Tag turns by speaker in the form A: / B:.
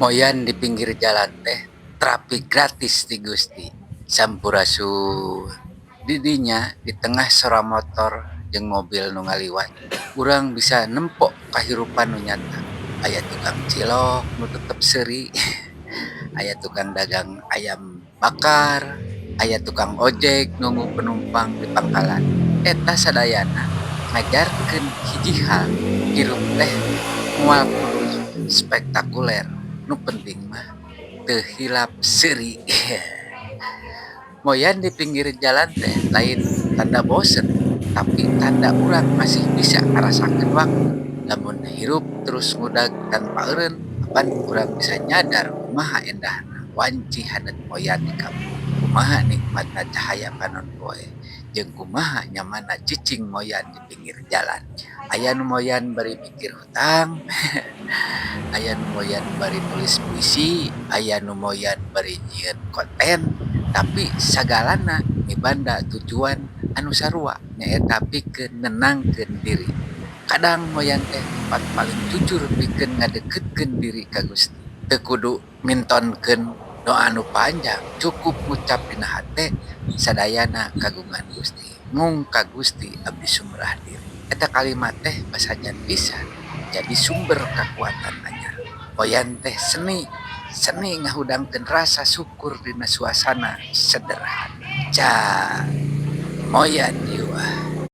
A: Moyan di pinggir jalan teh terapi gratis ti Gusti. Sampurasun. Di dinya, di tengah sora motor jeung mobil nu ngaliwat, urang bisa nempo kahirupan nu nyata. Aya tukang cilok nu tetep seuri, aya tukang dagang ayam bakar, aya tukang ojek nunggu penumpang di pangkalan. Eta sadayana ngajarkeun hiji hal, hirup teh moal kudu spektakuler, nu penting mah teu hilap seuri. Moyan di pinggir jalan teh lain tanda bosen, tapi tanda urang masih bisa ngarasakeun waktu. Lamun hirup terus ngudag tanpa eureun, apan urang bisa nyadar kumaha endahna wanci haneut moyan di kampung, kumaha nikmatna cahaya panon poe, jeung kumaha nyamanna cicing moyan di pinggir jalan. Aya nu moyan bari mikir hutang, aya nu moyan bari nulis puisi, aya nu moyan bari nyieun konten, tapi sagalana mibanda tujuan anu sarua, nyaeta pikeun nenangkeun diri. Kadang moyan teh tempat paling jujur pikeun ngadeukeutkeun diri ka Gusti. Teu kudu mintonkeun doa anu panjang, cukup ngucap dina hate, "Sadayana kagungan Gusti, mung ka Gusti abdi sumrah diri." Eta kalimat teh basajan pisan jadi sumber kakuatan anyar. Moyan teh seni, seni ngahudangkeun rasa syukur dina suasana sederhana. Ca, moyan yeuh.